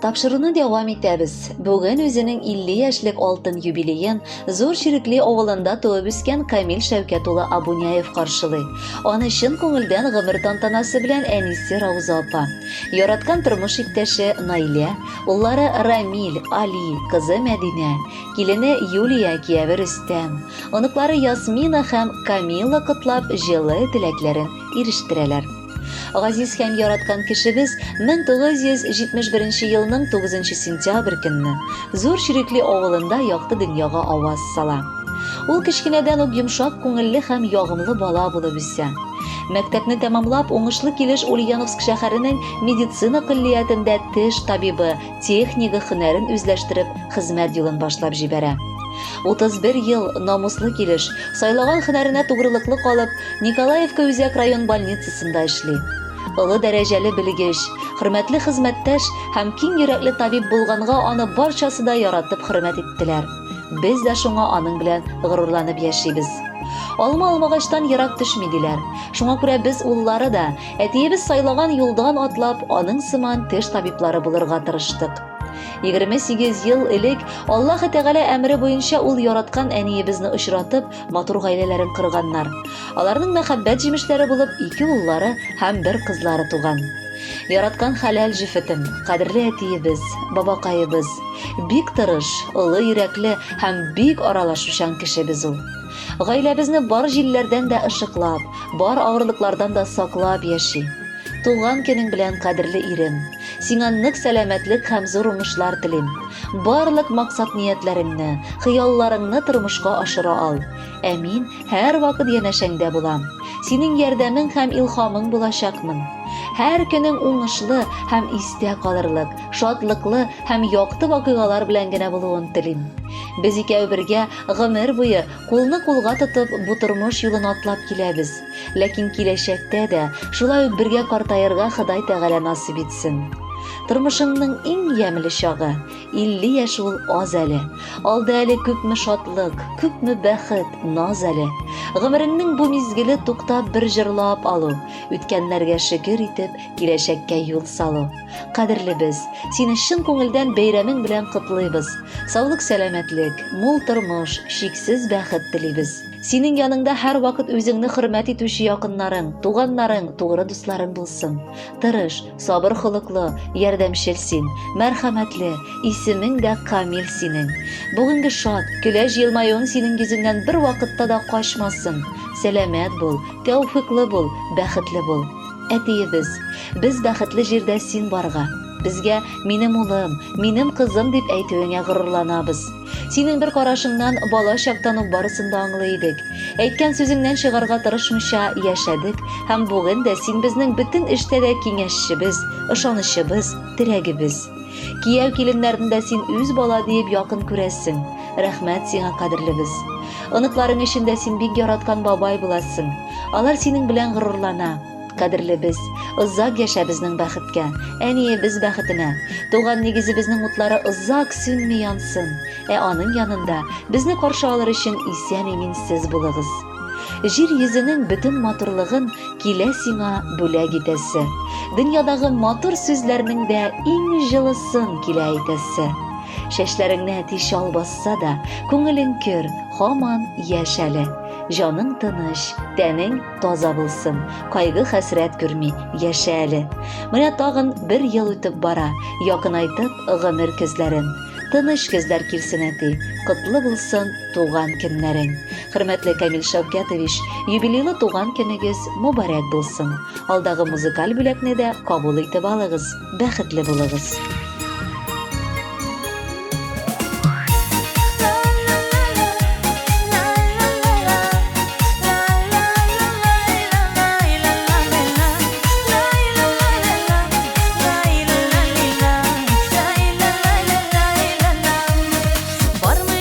Тапшыруны дәвам итәбез. Бүген үзенең 50 яшьлек алтын юбилеен Зур Чирекли авылында туып үскән Камил Шәүкәт улы Абуняев каршылый. Аны чын күңелдән гомер тантанасы белән әнисе Рауза апа, яраткан тормыш иптәше Наилә, уллары Рамил, Али, кызы Мәдинә, килене Юлия, кияве Рөстәм, оныклары Ясмина һәм Камила котлап җылы теләкләрен ирештерәләр. Газиз һәм яраткан кешебез 1971 елның 9 сентябрь көнне Зур Чирекли авылында якты дөньяга аваз сала. Ул кечкенәдән үк йомшак күңелле һәм ягымлы бала булып үсә. Мәктәпне тәмамлап, уңышлы килеш Ульяновск шәһәренең медицина көллиятендә теш табибы, технигы һөнәрен үзләштереп, хезмәт юлын башлап җибәрә. 31 ел намуслы килеш, сайлаган һөнәренә тугрылыклы калып, Николаевка үзәк район больницасында эшли. Олы дәрәҗәле белгеч, хөрмәтле хезмәттәш һәм киң йөрәкле табиб булганга аны барчасы да яратып хөрмәт иттеләр. Без дә шуңа аның белән горурланып яшибез. Алма алмагачтан ерак төшми диләр. Шуңа күрә без уллары да, әтиебез сайлаган юлдан атлап, аның сыман теш табиблары булырга тырыштык. 28 ел элек Аллаһы Тәгалә әмере буенча ул яраткан әниебезне очратып, матур гаиләләрен корганнар. Аларның мәхәббәт җимешләре булып ике уллары һәм бер кызлары туган. Яраткан хәләл җефетем, кадерле әтиебез, бабакаебыз, бик тырыш, олы йөрәкле һәм бик аралашучан кешебез ул. Гаиләбезне бар җилләрдән дә ышыклап, бар авырлыклардан да саклап яши. Туган көнең белән, кадерле ирем! Сиңа нык сәламәтлек һәм зур уңышлар телим. Барлык максат-ниятләреңне, хыялларыңны тормышка ашыра ал. Ә мин һәрвакыт янәшәңдә булам. Синең ярдәмең һәм илһамың булачакмын. Һәр көнең уңышлы һәм истә калырлык, шатлыклы һәм якты вакыйгалар белән генә булуын телим. Без икәү бергә гомер буе кулны кулга тотып бу тормыш юлын атлап киләбез. Ләкин киләчәктә дә шулай ук бергә картаерга Ходай Тәгалә насыйп итсен. Тормышыңның иң ямьле чагы, 50 яшь ул аз әле. Алда әле күпме шатлык, күпме бәхет, наз әле. Гомереңнең бу мизгеле туктап бер җырлап алу, үткәннәргә шөкер итеп, киләчәккә юл салу. Кадерлебез, сине чын күңелдән бәйрәмең белән котлыйбыз. Саулык-сәламәтлек, мул тормыш, чиксез бәхет телибез. Синең яныңда һәрвакыт үзеңне хөрмәт итүче якыннарың, туганнарың, тугры дусларың булсын. Тырыш, сабыр холыклы, ярдәмчел син, мәрхәмәтле, исемең дә Камил синең. Бүгенге шат, көләч елмаюың синең йөзеңнән бервакытта да качмасын. Сәламәт бул, тәүфыйклы бул, бәхетле бул. Әтиебез, без бәхетле җирдә син барга. Безгә минем улым, минем кызым дип әйтүеңә горурланабыз. Синең бер карашыңнан бала чактан ук барысын да аңлый идек. Әйткән сүзеңнән чыгарга тырышмыйча яшәдек һәм бүген дә син безнең бөтен эштә дә киңәшчебез, ышанычыбыз, терәгебез. Кияү-киленнәрне дә син үз бала диеп якын күрәсең. Рәхмәт сиңа, кадерлебез. Оныкларың өчен дә син бик яраткан бабай буласың. Алар синең белән горурлана. Кадерлебез, озак яшә безнең бәхеткә, әниебез бәхетенә. Туган нигезебезнең утлары озак сүнми янсын, ә аның янында безне каршы алыр өчен исән-имин сез булыгыз. Җир йөзенең бөтен матурлыгын килә сиңа бүләк итәсе. Дөньядагы матур сүзләрнең дә иң җылысын килә әйтәсе. Чәчләреңне әти чал басса да, күңелең көр, һаман яшь әле. Җаның тыныч, тәнең таза булсын, кайгы-хәсрәт күрми, яшә әле. Менә тагын бер ел үтеп бара, якынайтып гомер көзләрен. Тыныч көзләр килсен, әти, котлы булсын туган көннәрең. Хөрмәтле Камил Шәүкәтович, юбилейлы туган көнегез мөбарәк булсын. Алдагы музыкаль бүләкне дә кабул итеп алыгыз, бәхетле булыгыз. Бармы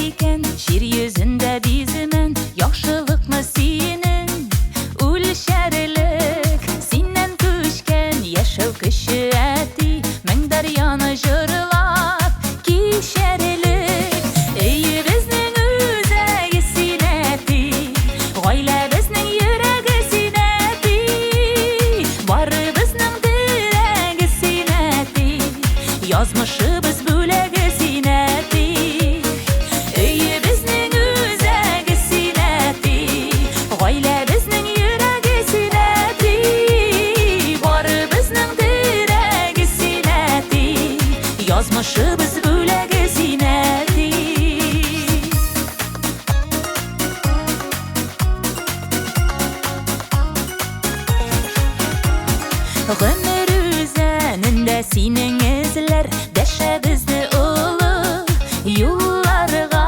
икән җир йөзендә биземен Яхшылыкны синең үлчәрлек Синнән күчкән яшәү көче әти Мең дәрья Язмышыбыз бүләге син, әти. Өебезнең үзәге син, әти. Гаиләбезнең йөрәге син, әти. Барыбызның терәге син, әти. Язмышыбыз бүләге син, әти. Гомер үзәнендә синең эзләр дәшә безне олы юлларга.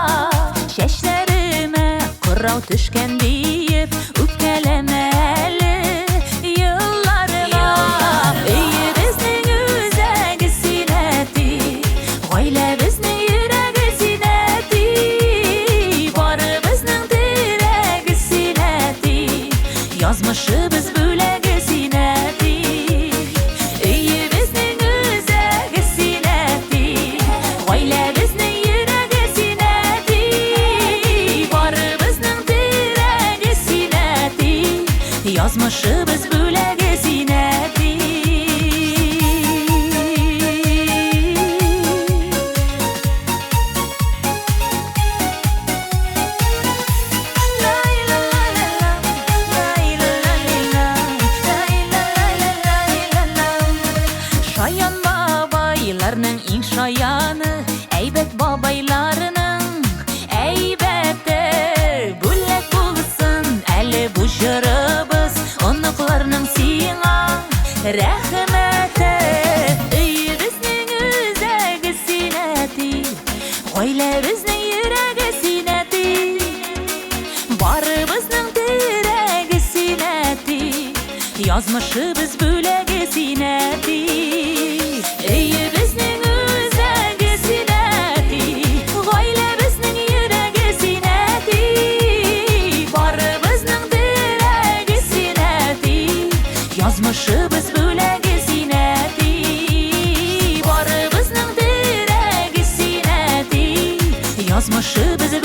Чәчләремә кырау төшкән диеп, үпкәләмә әле елларга. Өебезнең үзәге син, әти, гаиләбезнең йөрәге син, әти. Барыбызның терәге син, әти. Язмышыбыз бүләге син, әти. Өебезнең үзәге син, әти. Гаиләбезнең йөрәге син, әти. Барыбызның терәге син, әти. Язмышыбыз бүләге син, әти. Шаян бабайларның иң шаяны, әйбәт бабайларның әйбәте. Бүләк булсын әле бу җырыбыз, оныкларның сиңа рәхмәте. Өебезнең үзәге син, әти, гаиләбезнең йөрәге син, әти. Барыбызның терәге син, әти. Язмышыбыз бүләге син, әти. Өебезнең үзәге син, әти. Гаиләбезнең йөрәге син, әти. Барыбызның терәге син, әти. Язмышыбыз бүләге син, әти. Барыбызның терәге син, әти. Язмышыбыз